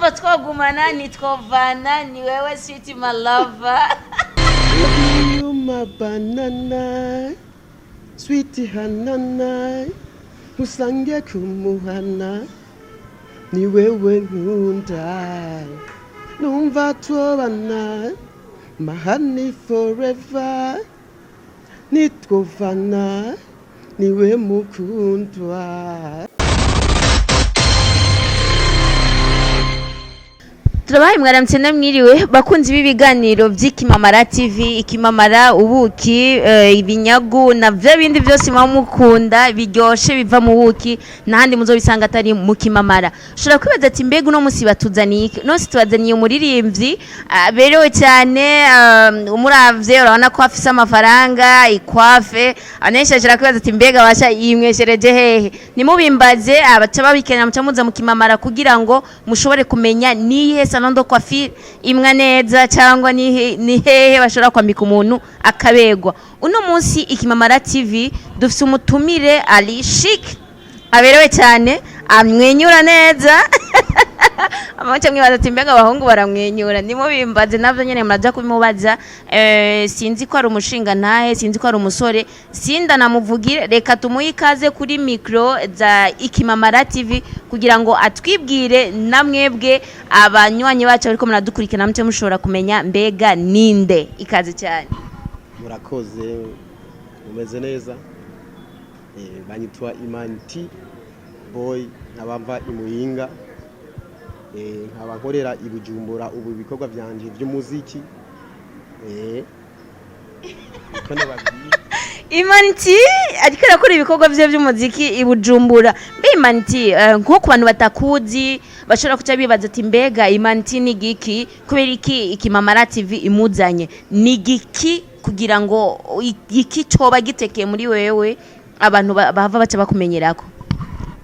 Ndumva twagumana, nitwovana, ni wewe sweet my lover. You my banana, sweet hanana, usange kumuhana, ni wewe nkunda, numva tubana, my honey forever, nitwovana, niwe mukundwa. Turabahaye mwaramutse namwiriwe, bakunzi b'ibiganiro by'Ikimamara TV. Ikimamara, ubuki, ibinyagu na bya bindi byose muba mukunda biryoshe biva mu buki, n'ahandi muzobisanga atari mu Kimamara. Ushobora kwibaza ati: "Mbega uno munsi batuzaniye iki?" Uno munsi tubazaniye umuririmbyi aberewe cyane. Umuravye urabona ko afise amafaranga, ikwafe. Abenshi bashobora kwibaza ati: "Mbega basha yimweshereje hehe?" Nimubimbaze, abaca babikenera muca muza mu Kimamara kugira ngo mushobore kumenya niyihe salon de coiffure imwa neza, cyangwa ni hehe bashobora kwambika umuntu akabegwa. Uno munsi Ikimamara TV dufise umutumire ari chic, aberewe cyane, amwenyura neza. Amace mwibaza ati: "Mbega abahungu baramwenyura?" Nimubimbaze, navyo nyene muraja kubimubaza. Sinzi ko ari umushinga ntahe, sinzi ko ari umusore, sinda namuvugire. Reka tumuhe ikaze kuri micro za Ikimamara TV kugira ngo atwibwire, namwebwe abanywanyi bacu ariko muradukurikirana muce mushobora kumenya mbega ninde. Ikaze cyane. Murakoze, mumeze neza. Banyitwa Imanti Boy, nkaba mva i Muyinga, nkaba nkorera i Bujumbura ubu ibikorwa vyanje vy'umuziki. Niko nababwiye. Imanti ariko arakora ibikorwa bye by'umuziki i Bujumbura. Mbe Imanti, nko ku bantu batakuzi bashobora kuca bibaza ati: "Mbega Imanti ni giki? Kubera iki Ikimamara TV imuzanye? Ni giki kugira ngo iki coba gitekeye muri wewe abantu bahava baca bakumenyerako?"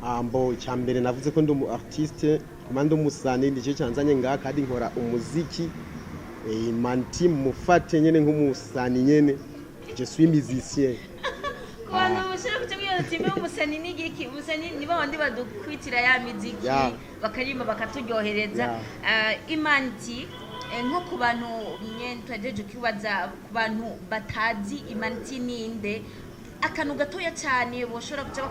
Ambo icyambere navuze ko ndi umu artiste, kuma ndi umusani, nicyo cyanzanye ngaha, kandi nkora umuziki. Imanti mufate nyene nk'umusani nyene, je suis musicien. Ku bantu bashobora kuca bibaza ati: "Mbe umusani ni giki?" Umusani ni babandi badukwitira ya miziki, bakaririmba bakaturyohereza. Imanti, nko ku bantu nyene twagejeje kwibaza, ku bantu batazi Imanti ninde, akantu gatoya cyane boshobora kuca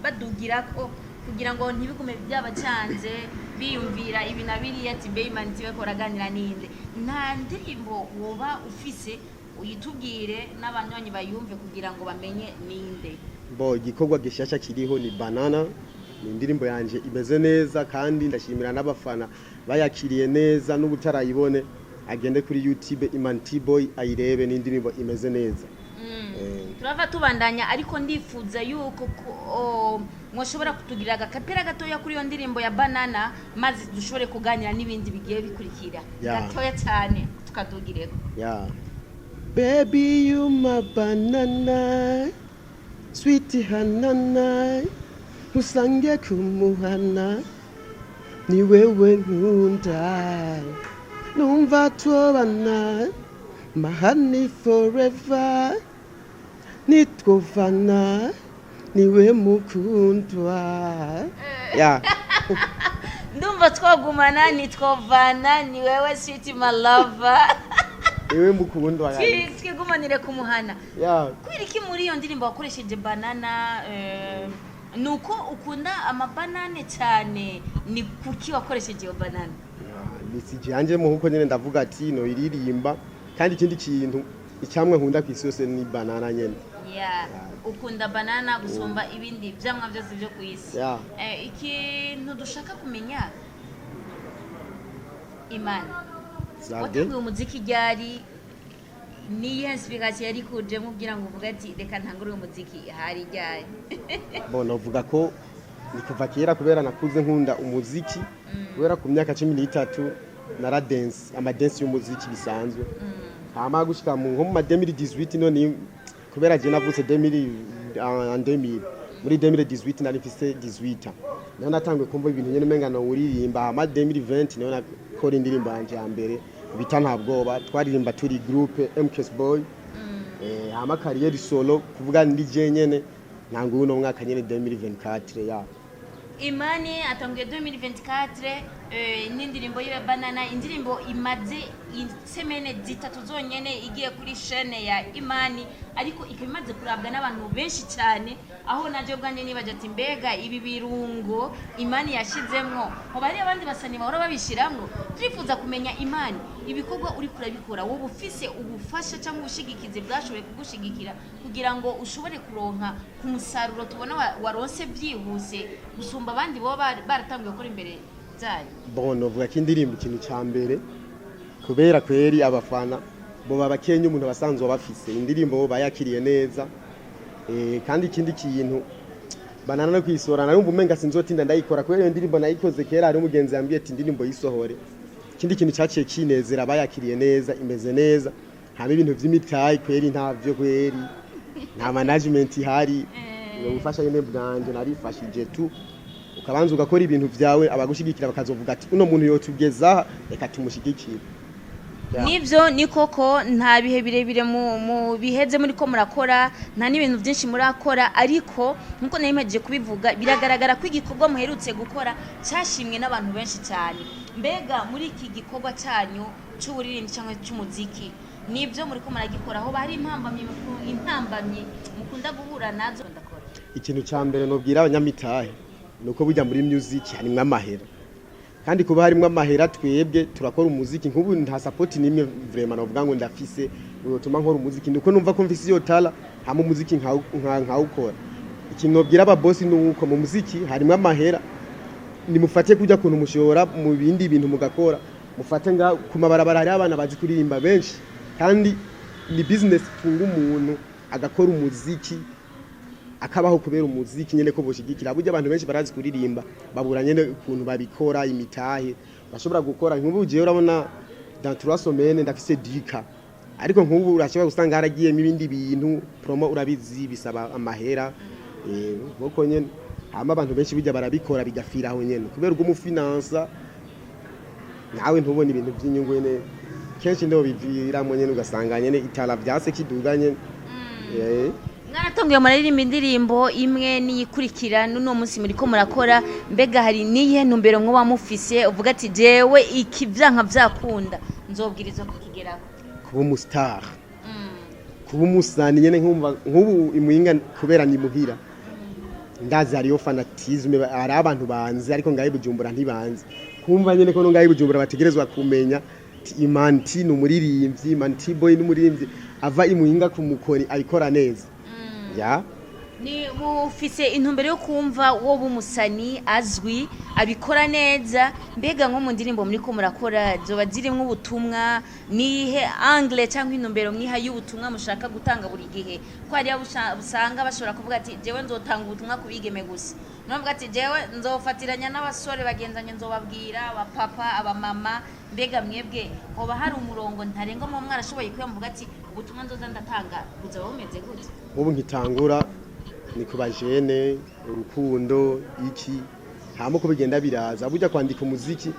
badugirako kugira ngo ntibigume byabacanze biyumvira ibi na biriya, ati: "Mbe Imanti bariko baraganira ninde?" Nta ndirimbo woba ufise, uyitubwire n'abanywanyi bayumve kugira ngo bamenye ninde. Bo igikorwa gishasha kiriho ni Banana, ni indirimbo yanje imeze neza, kandi ndashimira n'abafana bayakiriye neza. N'ubutarayibone agende kuri YouTube Imanti Boy ayirebe, ni indirimbo imeze neza. Turava tubandanya, ariko ndifuza yuko mwoshobora kutugira agakapera gatoya kuri iyo ndirimbo ya Banana, maze dushobore kuganira n'ibindi bigiye bikurikira. Gatoya cyane tukadugireko. Yeah. Baby, you my banana, sweet hanana, usange kumuhana, ni wewe nkunda, numva tubana, my honey forever, nitwovana, niwe mukundwa. Yeah. Ndumva twagumana, nitwovana, ni wewe sweet my lover. Niwe mukundwa. Twigumanire kumuhana. Kubera iki muri iyo ndirimbo wakoresheje banana? Ni uko ukunda amabanane cyane? Ni kuki wakoresheje iyo banana? Ni yanje muhuko nyene, ndavuga ati no iririmba, kandi ikindi kintu icyamwa nkunda ku isi yose ni banana nyene. Yeah, ukunda banana gusumba ibindi vyamwa byose byo ku isi. Ikintu dushaka kumenya, Imana, Zabwe. watanguye umuziki ryari? Niyihe inspiration yari kujemo kugira ngo uvuge ati: "Reka ntangure uyu muziki"? Hari ryari? Bon, novuga ko ni kuva kera, kubera nakuze nkunda umuziki, kubera ku myaka 13 nara dance ama dance y'umuziki bisanzwe, hama gushika mu nko mu ma 2018 none, kubera je navutse 2000, en 2000, muri 2018 nari mfise 18 ans, niho natanguye kumva ibintu nyene umenga no uririmba. Hama 2020 niho nakora indirimbo yanje ya mbere bita Nta Bwoba, twaririmba turi groupe MKS Boy. Hama carrière solo, kuvuga ndi je nyene, ntanguye uno mwaka nyene 2024 ya. Imani atanguye 2024. N'indirimbo yiwe Banana, indirimbo imaze i semaines 3 zonyene igiye kuri chaîne ya Imani, ariko ikaba imaze kurabwa n'abantu benshi cyane, aho naje ubwanjye nibaje ati: "Mbega ibi birungo Imani yashizemwo, hoba hari abandi basani bahora babishiramwo?" Turifuza kumenya, Imani, ibikorwa uri kurabikora, wowe ufise ubufasha cyangwa ubushigikizi bwashoboye kugushigikira kugira ngo ushobore kuronka ku musaruro tubona waronse byihuse gusumba abandi boba baratanguye gukora imbere byanyu? Bon, novuga ko indirimbo, ikintu cya mbere, kubera kweri abafana bo babakenya, umuntu basanzwe bafise indirimbo bo bayakiriye neza. Kandi ikindi kintu, Banana no kuyisora narumva umenga sinzotinda ndayikora, kubera iyo ndirimbo nayikoze kera. Hari umugenzi yambwiye ati: "Indirimbo yisohore." Ikindi kintu cyaciye kinezera, bayakiriye neza, imeze neza. Hama ibintu vy'imitayi kweri ntavyo, kweri nta management ihari. Ubwo bufasha nyene bwanje narifashije tu. Ukabanza ugakora ibintu vyawe, abagushigikira bakazovuga ati: "Uno muntu yotugeza, reka tumushigikire." Yeah. Nivyo, ni koko nta bihe birebire mu biheze muri ko murakora, nta n'ibintu byinshi murakora, ariko nkuko nari mpejeje kubivuga, biragaragara ko igikorwa muherutse gukora cyashimwe n'abantu benshi cyane. Mbega muri iki gikorwa cyanyu c'uburirimbyi cyangwa c'umuziki, nibyo muri ko muragikora, aho hari intambamyi mukunda guhura nazo? Ndakora. Ikintu cya mbere nobwira abanyamitahe ni uko burya muri music harimwo amahera, kandi kuba harimwo amahera, twebwe turakora umuziki. Nk'ubu nta support n'imwe vraiment novuga ngo ndafise yotuma nkora umuziki, nuko numva ko mfise iyo talent, hama umuziki nkawukora. Ikintu nobwira ababosi ni uko mu muziki harimwo amahera. Nimufate kujya kuntu mushora mu bindi bintu mugakora, mufate nga ku mabarabara hariho abana bazi kuririmba benshi, kandi ni business itunga umuntu agakora umuziki akabaho kubera umuziki nyene. Ko boshigikira, burya abantu benshi barazi kuririmba, babura nyene ukuntu babikora, imitahe bashobora gukora. Nk'ubu jewe urabona, dans 3 semaines ndafise dika, ariko nk'ubu urashobora gusanga haragiyemo ibindi bintu, promo urabizi bisaba amahera. Nkuko nyene, hama abantu benshi burya barabikora bigafira aho nyene, kubera ubwo umufinansa nawe ntubone ibintu by'inyungu nyene, kenshi ndo biviramo nyene, ugasanga nyene itara vyase kiduga nyene. Mwaratanguye muraririmba indirimbo imwe n'iyikurikira, n'uno munsi muriko murakora. Mbega hari niyihe ntumbero mwoba mufise, uvuga ati: "Jewe iki vyanka vyakunda nzobwirizwa kukigeraho"? Kuba umu star, kuba umusani nyene. Nkumva nk'ubu imuyinga, kubera ni muhira, ndazi hariyo fanatisme, hari abantu banzi, ariko ngaho i Bujumbura ntibanzi. Kumva nyene ko no ngaho i Bujumbura bategerezwa kumenya ti Imanti ni umuririmbyi, Imanti boy ni umuririmbyi ava imuyinga ku mukoni, abikora neza ya. Ni mufise intumbero yo kumva wo b'umusani azwi abikora neza. Mbega nko mu ndirimbo muriko murakora zoba zirimwo ubutumwa, nihe angle cyangwa intumbero mwiha y'ubutumwa mushaka gutanga buri gihe? Ko hariyo usanga bashobora kuvuga ati: "Jewe nzotanga ubutumwa ku bigeme gusa," navuga ati: "Jewe nzofatiranya n'abasore bagenzanye, nzobabwira abapapa, abamama." Mbega mwebwe hoba hari umurongo ntarengwa muba mwarashoboye kuba muvuga ati: "Ubutumwa nzoza ndatanga buzaba bumeze gute"? Nk'ubu nkitangura ni ku bajene, urukundo iki, hama uko bigenda biraza. Burya kwandika umuziki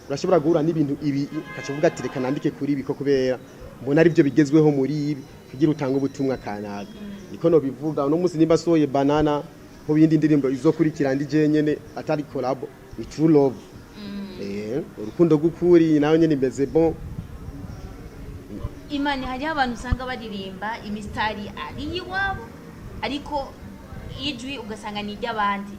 urashobora guhura n'ibintu ibi, ukaca uvuga ati: "Reka nandike kuri ibi, ko kubera mbona ari byo bigezweho muri ibi," kugira utange ubutumwa kanaka. Niko no bivuga. Uno munsi nimba soye Banana, nk'ubindi ndirimbo izokurikira ndi je nyene atari collabo, ni true love, urukundo rw'ukuri, nawe nyene imeze bon. Imana, hariho abantu usanga baririmba imisitari ari iwabo, ariko ijwi ugasanga ni iry'abandi.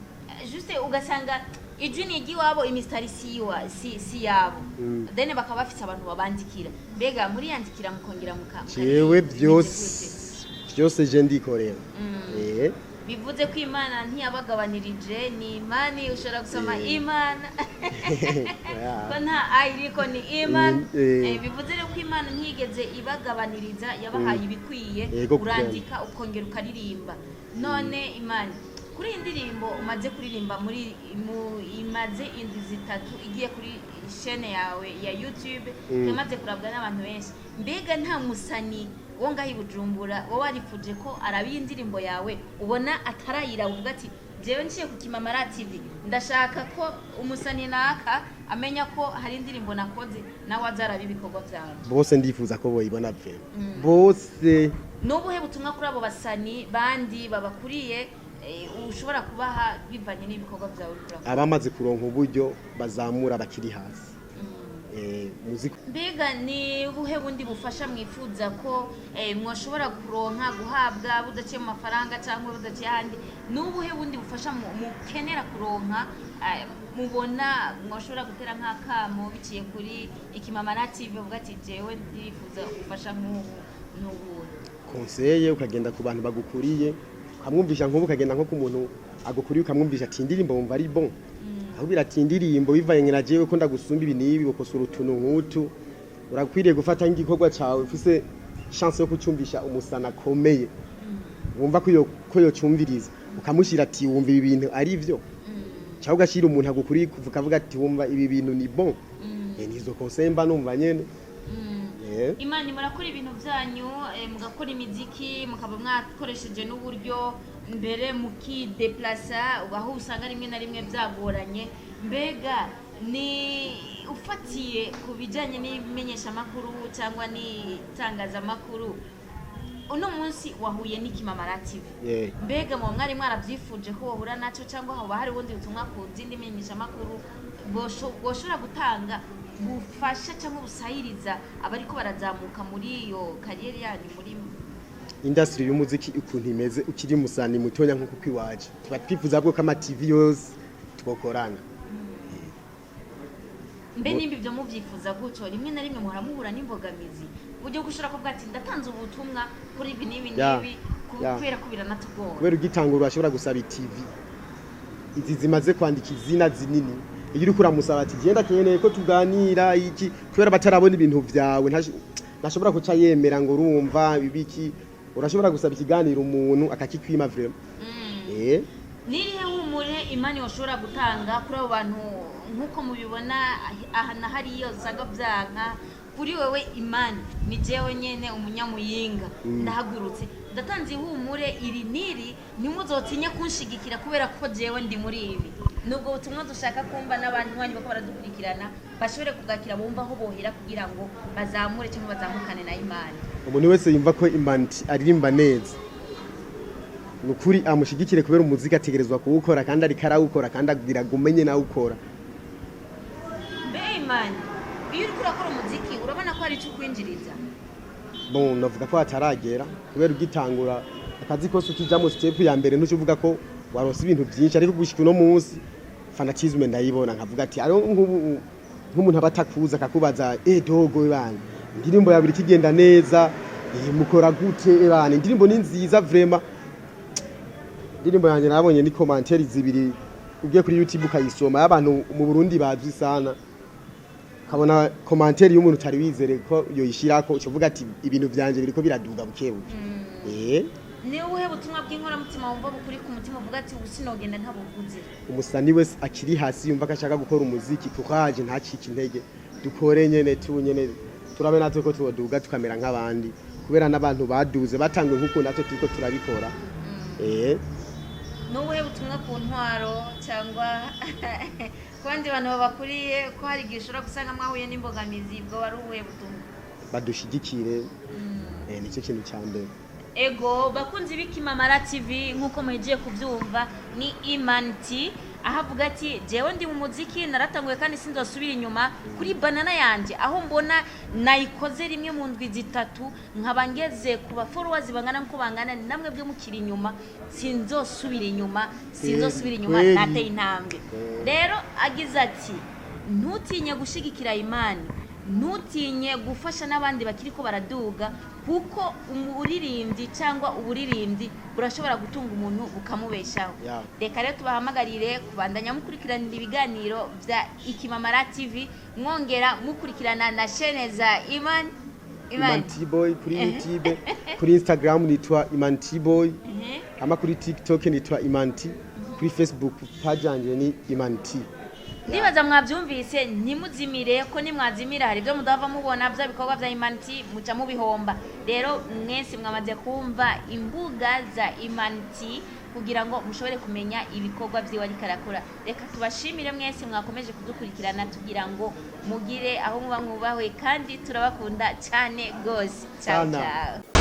Juste ugasanga ijwi ni iry'iwabo, imisitari si iwa si yabo. Then bakaba bafise abantu babandikira. Mbega muriyandikira mukongera muka Jewe bimeze byose gute? Byose je ndikorera. Bivuze ko Imana ntiyabagabanirije, ni Imani, ushobora gusoma Imana ko nta a iriko, ni Imana. Bivuze rero ko Imana ntiyigeze ibagabaniriza, yabahaye ibikwiye. Yego. Urandika ukongera ukaririmba. None Imana, kuri iyi ndirimbo umaze kuririmba muri mu imaze indwi 3 igiye kuri chaîne yawe ya YouTube, yamaze kurabwa n'abantu benshi, mbega nta musani wo ngaho i Bujumbura wowe warifuje ko araba iyi ndirimbo yawe, ubona atarayira, uvuga ati: "Jewe nciye ku Kimamara TV, ndashaka ko umusani naka amenya ko hari indirimbo nakoze, nawe azaraba ibikorwa byawe"? Bose ndifuza ko boyibona vraiment, bose. Nubuhe butumwa kuri abo basani bandi babakuriye? ushobora kubaha bivanye n'ibikorwa byawe uriko urakora? Abamaze kuronka uburyo bazamura bakiri hasi. Muziki. Mbega ni ubuhe bundi bufasha mwifuza ko mwoshobora kuronka, guhabwa, budaciye mu mafaranga cyangwa budaciye ahandi? Ni ubuhe bundi bufasha mukenera kuronka, mubona mwoshobora gutera nk'akamo biciye kuri Ikimamara TV, uvuga ati jewe ndifuza ubufasha nk'ubu n'ubu? Conseil, ukagenda ku bantu bagukuriye ukamwumvisha, nk'ubu ukagenda nko ku muntu agukuriye ukamwumvisha ati indirimbo wumva ari bon, ahubwo ati indirimbo bivanye na jewe ko ndagusumba ibi n'ibi, ukosora utuntu nk'utu, urakwiriye gufata nk'igikorwa cawe ufise chance yo kucyumvisha umusana akomeye wumva ko yocyumviriza, ukamushyira ati wumva ibi bintu ari byo, cyangwa ugashyira umuntu agukuriye ukavuga ati wumva ibi bintu ni bon. Nizo conseil mba numva nyene. Imana, murakora ibintu byanyu, mugakora imiziki, mukaba mwakoresheje n'uburyo mbere mukideplasa aho usanga rimwe na rimwe byagoranye. Mbega ni ufatiye ku bijyanye n'imenyeshamakuru cyangwa n'itangazamakuru, uno munsi wahuye n'Ikimamara TV, mbega muba mwari mwarabyifuje ko wahura nacyo, cyangwa hoba hari ubundi butumwa ku zindi menyeshamakuru boshobora gutanga bufasha cyangwa busahiriza abariko barazamuka muri iyo carrière yanyu muri Industry y'umuziki ukuntu imeze, ukiri musani mutonya nkuko kwiwaje, tuba twifuza ko ama TV yose twokorana. Mbe nimba ibyo mubyifuza gutyo, rimwe na rimwe muhora muhura n'imbogamizi uburyo bwo ushobora kuvuga ati ndatanze ubutumwa kuri ibi n'ibi n'ibi, kubera ko biranatugora? Kubera ugitangura urashobora gusaba TV izi zimaze kwandika izina zinini, iyo uriko uramusaba ati genda keneye ko tuganira iki, kubera batarabona ibintu vyawe ntashobora kuca yemera ngo urumva ibiki. Urashobora gusaba ikiganiro umuntu akakikwima vraiment. Nirihe humure Imani washobora gutanga kuri abo bantu, nk'uko mubibona aha na hariya usanga byanka? Kuri wewe Imani, ni jewe nyene umunyamuyinga, ndahagurutse ndatanze ihumure iri n'iri, ntimuzotinye kunshigikira kubera ko jewe ndi muri ibi. Nubwo butumwa dushaka kumva n'abantu banyu bako baradukurikirana bashobore kubwakira, bumva aho bohera kugira ngo bazamure cyangwa bazamukane na Imani. Umuntu wese yumva ko Imani aririmba neza, ni ukuri amushigikire, kubera umuziki ategerezwa kuwukora kandi ariko arawukora kandi agira gumenye nawukora. Mbe Imani, iyo uriko urakora umuziki urabona ko hari icyo ukwinjiriza? Bon, navuga ko hataragera, kubera ugitangura akazi kose ukijamo, step ya mbere ntuce uvuga ko waronse ibintu byinshi, ariko gushika uno munsi fanatisme ndayibona, nkavuga ati ariho nk'ubu nk'umuntu aba atakuza akakubaza: "Eh dogo bana, indirimbo yawe iriko igenda neza, mukora gute? Bana, indirimbo ni nziza vraiment." Indirimbo yanjye nabonye ni commentaire zibiri, ugiye kuri YouTube ukayisoma, y'abantu mu Burundi bazwi sana, ukabona commentaire y'umuntu utari wizere ko yoyishirako, ucuvuga ati ibintu vyanje biriko biraduga buke buke. Ni ubuhe butumwa bw'inkoramutima wumva bukuri ku mutima, uvuga ati ubu sinogenda ntabuvuze? Umusani wese akiri hasi yumva ko ashaka gukora umuziki, courage, ntacike intege, dukore nyene tu nyene, turabe natwe ko tuboduga tukamera nk'abandi, kubera n'abantu baduze batangwe nk'uko natwe turiko turabikora. Ni ubuhe butumwa ku ntwaro cyangwa ku bandi bantu babakuriye, ko hari igihe ushobora gusanga mwahuye n'imbogamizi, bwo wari ubuhe butumwa? Badushigikire, nicyo kintu cya mbere. Ego, bakunzi b'Ikimamara TV, nk'uko muhejeje kubyumva ni Imanti, aho avuga ati jewe ndi mu muziki naratanguye kandi sinzosubira inyuma. Kuri banana yanjye aho mbona nayikoze rimwe mu ndwi 3, nkaba ngeze ku ba followers bangana nkuko bangana, namwe bwe mukiri inyuma, sinzosubira inyuma, sinzosubira inyuma. Kweli. Nateye intambwe. Rero agize ati ntutinye gushigikira Imani, ntutinye gufasha n'abandi bakiri ko baraduga, kuko umuririmbyi cyangwa uburirimbyi burashobora gutunga umuntu bukamubeshaho. Reka rero tubahamagarire kubandanya mukurikiranira ibiganiro bya Ikimamara TV, mwongera mukurikirana na chaîne za Iman. Iman Iman T-Boy kuri YouTube, kuri Instagram nitwa Iman T-Boy, ama kuri TikTok nitwa Iman T, kuri Facebook page yanje ni Iman T. Ndibaza mwabyumvise. Ntimuzimire, ko nimwazimira hari ibyo mudava mubona bya bikorwa bya Imanti muca mubihomba. Rero mwese mwamaze kumva imbuga za Imanti kugira ngo mushobore kumenya ibikorwa byiwe ariko arakora. Reka tubashimire mwese mwakomeje kudukurikirana, tugira ngo mugire aho muba mwubahwe, kandi turabakunda cyane rwose. Ciao. Sana. Ciao.